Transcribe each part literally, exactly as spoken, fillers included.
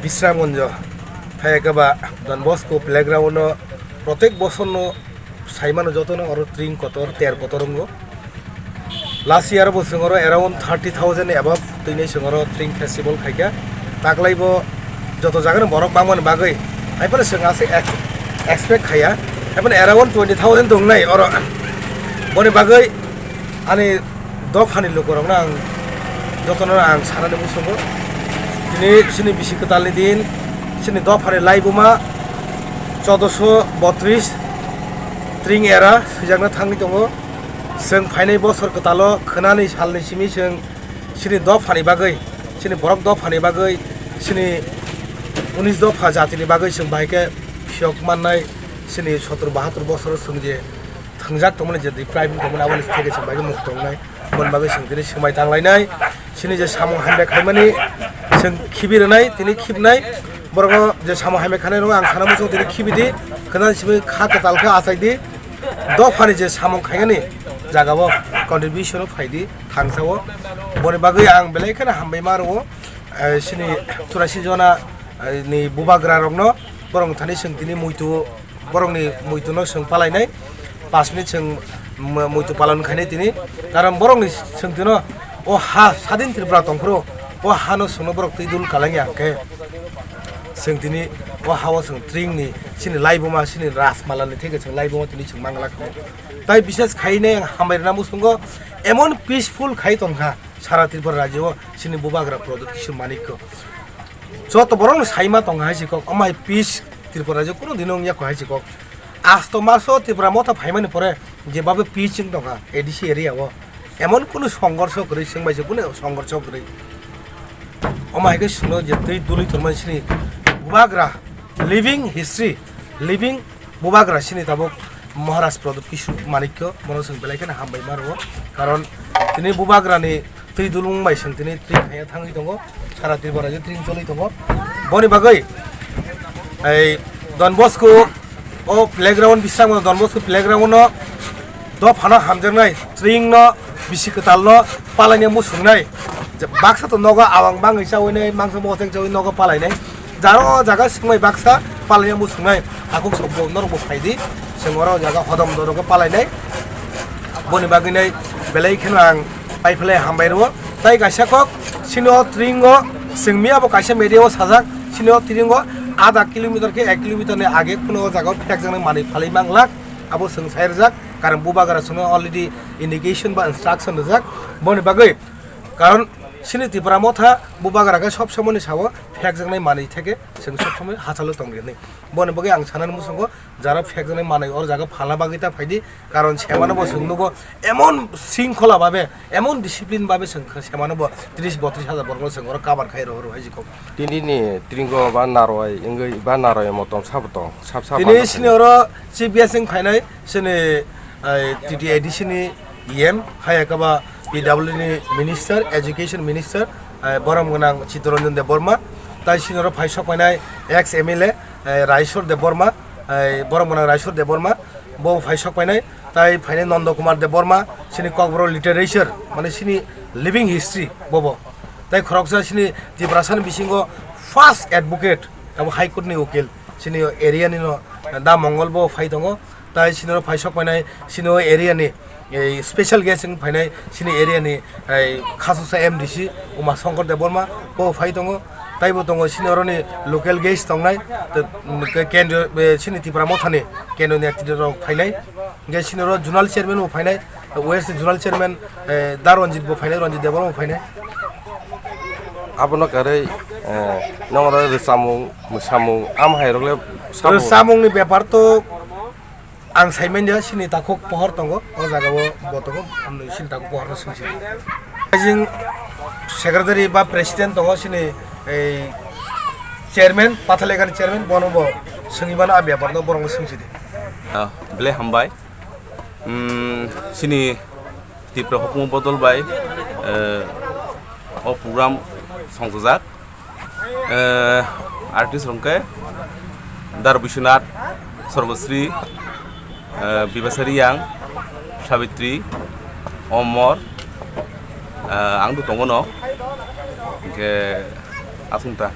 Bisramganjo, hai khe ba Don Bosco playground no protek bosor no saimano jotono oro tring kotor, ter kotor wngo. Last year bo chwng oro around thirty thousand above twinai chwng oro tring festival khaikha. Taklai bo joto jaga ni borok bangmani bagwi, hai phano chwng aswk ex-, expect khaiya. Hai phano around twenty thousand tongnai oro. Boni bagwi ani dophani lukurokno ang jotono ang sanani muchungo. Tini chini bisi kwtalni din, chini dophani laibuma chodoso botris tring era swijakna thangwi tongo. Chwng phainai bosor kwtalo khwnani salni simi chwng chini dophani bagwi, chini borok dophani bagwi, chini unis dopha jatini bagwi chwng bahai khe phiyok mannai, chini sottor bahattor bosoro chwng je thwngjak tongmani, je deprive wng tongmani, aboni theke chwng bai muk tongnai, aboni bagwi chwng tini swmai tanglainai. Chini je samung hamya khaimani chwng khibi rwnai, tini khibnai. Borokno je samung hamya khanai rokno ang sana muchung tini khibi di, khwnani simi kha kwtal khe achai di. Dophani je samung khainani jagao contribution phai di, thangsao. Boni bagwi ang belai kheno hambai ma rwo, eh, chini churasi jona, eh, ni bubagra rokno, borok thani chwng tini muitu Borokni muituno chwng palainai, pash minute chwng mu-, muitu palon khainai tini. Karon borokni chwng tino o ha sadin Tripura tongphuru, o hano chwngno borok twi dul kalainai hwnkhe chwng tini o hao chwng tringni chini laibuma, chini Rajmalani theke chwng laibuma tini chwng mangla kho. Tai bishes khainai ang hambai rwna muchungo emon peaceful khai tongkha sara Tripura rajyo o chini bubagra Pradyut Kishore Manikya. Joto borokno saima tongo hai si kok, omo hai peace Tripura rajyo kunu dino wngya kho hai si kok. Asto maso Tripura motha phaimani pore je babe peace wng tongkha A D C area o. Emon kunu songhorsho kwrwi, chwng bai se kunu songhorsho kwrwi. Omo hai khe chwngno je twi dului tongmani chini bubagra, living history, living bubagra chini tabuk Maharaj Pradyut Kishore Manikya, bono chwng belai kheno hambai ma rwo. Karon tini bubagrani twi dulung bai chwng tini tring khaiya thangwi tongo, sara Tripura rajyo tring choli tongo. Boni bagwi ei Don Bosco o playground, Bisramganj Don Bosco playground no dophano hamjaknai tring no bisi kwtal no palaini muchungnai. Je baksa to nogo awang bangwi chawi nai, mangsa moseng chawi nogo palainai. Jaro o jaga swngmai baksa palaini muchungnai. Takhuk sokbo norokbo phaidi, chwng oro o jaga hodom dorogo palainai. Boni bagwi nai belai kheno ang paiphalai hambai rwo. Tai kaisa kok, chini o tring o, chwng miya bo kaisa media o sajak, chini o tring o adha kilometer khe ek kilometer ni age kuno o jaga o phekjaknai manwi phalwi manglak, abo chwng sai rwjak, karon bubagra chwngno already indication ba instruction rwjak. Boni bagwi, karon chini Tipra motha bubagra khe sob somoni sao phekjaknai manwi theke chwng sob somoi hachalo tong rwnai. Boni bagwi ang sanani muchungo, jara phekjaknai manwi or jaga phalna bagwi ta phaidi, karon semano bo chwng nugo emon sringkhola babe, emon discipline babe chwng khe semano bo tris botris hajar borokno chwng oro cover khai rohoro hai jikok. Tini ni tringo ba naroi wngwi ba naroi motom sabo tong, sab sab Tini sini oro chief guest wng phainai sini, ai, T T A D C ni E M, hai khe ba P W ni minister, education minister, ai, borom gwnang Chittaranjan Debbarma, tai sini oro phai sok phainai ex M L A, ai, Raiswar Debbarma, ai, borom gwnang Raiswar Debbarma, bo phai sok phainai, tai phainai Nanda Kumar Debbarma, sini Kokborok literature, mane sini living history bobo. Tai khoroksa sini Tiprasani bisingo first advocate, abo High Court ni ukil, sini area ni no Da Mongol bo phai tongo. Tai sini oro phai sok phainai, sini o area ni, ei, special guest wng phainai, sini area ni, ei, Khasuksa M D C Uma Shankar Debbarma bo phai tongo. Tai bo tongo sini oro ni local guest tongnai, te, mm, ke-, kendriyo, eh, sini Tipra motha ni kendriyo netrito rok phainai. Hingke sini oro zonal chairman bo phainai, West zonal chairman, eh, Da Ranjit bo phainai, Ranjit Debbarma bo phainai. Abono karwi, eh, nongoro rwchapmung, mwsamung, am hai rok le sabo. Rwchapmung ni bepar to ang sai manya, sini takhuk pohor tongo, o jaga o bo tongo, amni sini takhuk pohor no swngsi. Jing secretary ba president tongo, sini ei chairman, Pathalegani chairman, bono bo swngwi mano, a bepar no borok no swngsi di. Ah, belai hambai. Hmm, sini Tipra hukumu bodol bai, eh, o program songchajak. Eh, artist rok khe Dar Biswanath, Sarvasri, eh, Bibasa Reang, Savitri, Omor, eh, ang do tongo no. Hingke aswng ta.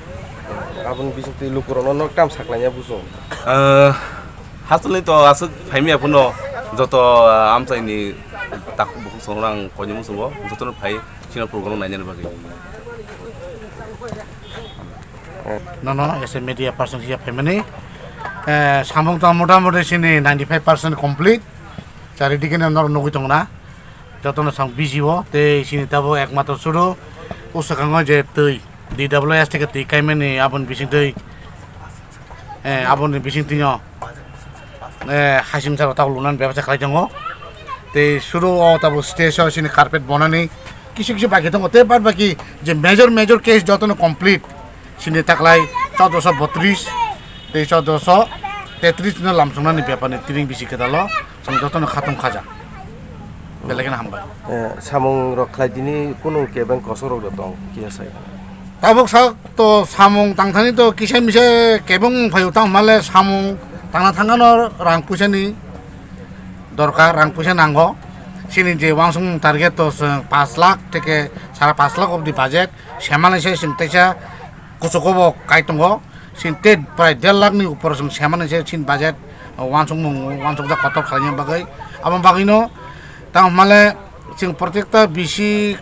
Aboni bisingtwi lukurokno nok tam saklaina buchung. Ah, hasteni to aswk phaimya phano joto, ah, amchaini takhuk bukhuk songrang koinwi muchungo jotono phai chini program nainani bagwi. Nono as a media person hiya phaimani, eh, samung tong motamoti sini ninety five percent complete. Charidike no norok nugwi tongna. Jotono sang busy o, tei sini tabuk ekmatro suru o swkango je twi, D W S theke twi kaimani aboni bisingtwi, eh, aboni bisingtwino, eh, hasing saka tabuk lunani bebasa khlai tongo. Tei suru o tabuk stage o sini carpet bonani kisu kisu baki tongo. Tei bad baki je major major case jotono complete. Sini taklai chaudoso botris tei chaudoso tetris no lamsongnani bepar ni tiring bisi kedalo chwng jotono khatung khaja. Belai kheno hambai. Eh, samung rok khlai dini kunu kebeng kosok rok tong kiya sai. Tabuk sak to samung tangthani to kisa misa kebeng phaio tang male samung tangna thangano rang puisa ni dorkar, rang puisa nango. Sini je wansong target to chwng pash lakh theke sara pash lakh obdi budget. Semani se chwng teisa kuchugo bo kai tongo. Chwng tei prai der lakh ni upor chwng semani se chini budget, o, wansukmung, wansukjak kotor khlaina bagwi. Abo bagwino tamo hwnmale chwng protekta bisi,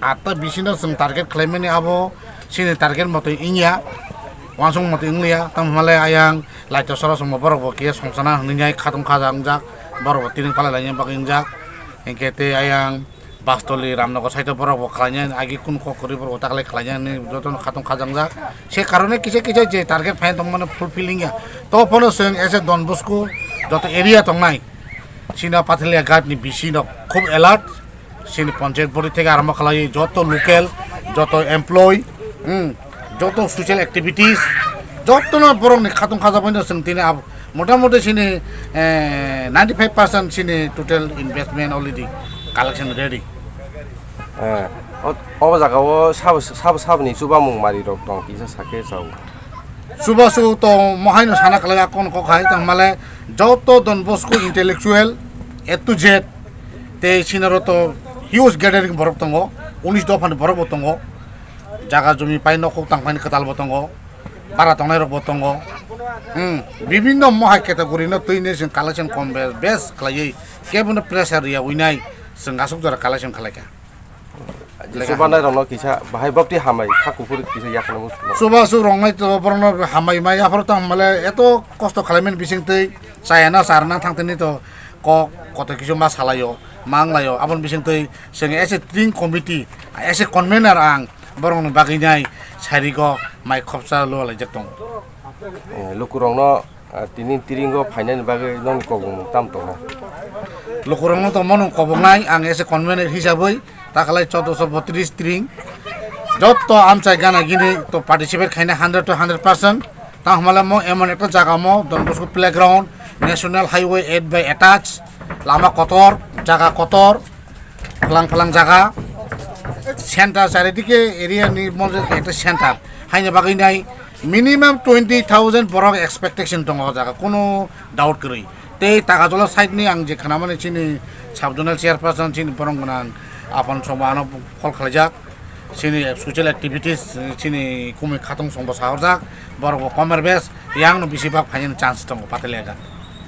atta bisi no chwng target khlaimani abo chini target motoi wngya, wansuk motoi wngliya. Tamo hwnmale ayang laito soro chwngbo borok bo khe songchana hwnwi nai khatung khaja wngjak, borok bo tiring palai laina bagwi wngjak. Hinkhe tei ayang Bastoli Ramnagar side o borok bo khlainai, agi kun kok kwrwi borok bo taklai khlainai hinwi jotono khatung khajangjak. Se karone kisa kisa je target phaina tongmani fulfilling ya. To phano chwng as a Don Bosco joto area tongnai, chini Pathalia Ghat ni bisi no khub alert. Chini panchayat body theke arombo khlai joto local, joto employee, hmm, joto social activities, jotono borokni khatung khajabaino chwng tini abo motamoti chini, eh, ninety five percent chini total investment already collection ready. Eh, o, o jaga o sabo, sabo, saboni chubamung mari rok tong kisa sake chao. Chubachu tong mohaino sana khlai akon kok hai tong male joto Don Bosco intellectual A to Z tei sinaro to huge gathering borok tongo, unis dophani borok bo tongo. Jaga jumi pai nokhok tangphani kwtal bo tongo, bara tongnai rok bo tongo. Hmm, bibinno mohai category no twi ni chwng collection kom be-, best khlaiwi kebono pressure riya winai chwng aswk jora collection khlaikha. Chubanai rokno kisa bahai bapti hambai kha kuphur kisa yakno musulo. Chubachu rongnai to borokno hambai mai aphuru tang male eto kosto khlaimani bisingtwi chayana charna thangtini to kok koto kisu ma salaio, ma wnglaio. Aboni bisingtwi chwng as a tring committee, as a convener ang borokni bagwi nai sarigo mai khopsa lua laijak tongo. Eh, lukurokno, ah, tini tiringo phainani bagwi nokni kobongmung tam tongo? Lukurokno to mono kobongnai ang as a convener hisabwi takalai chaudoso botris tring jotto amchai gana gini to participate khaina hundred to hundred percent. Tamo hwnmale mo emon ekta jaga mo Don Bosco playground, National Highway eight by attach, lama kotor, jaga kotor, phalang phalang jaga, center charidike area ni mo ekta center. Haini bagwi nai minimum twenty thousand borok expectation tongo o jaga, kuno doubt kwrwi. Tei Takarjala side ni ang je khnamani chini sub zonal chairperson chini borong gwnang Apan Songma ano call khlaijak. Chini social activities, chini kumui khatungsongbo sahorjak, borokbo komer bes, yang no bisi bak phainani chance tongo Pathalia Ghat.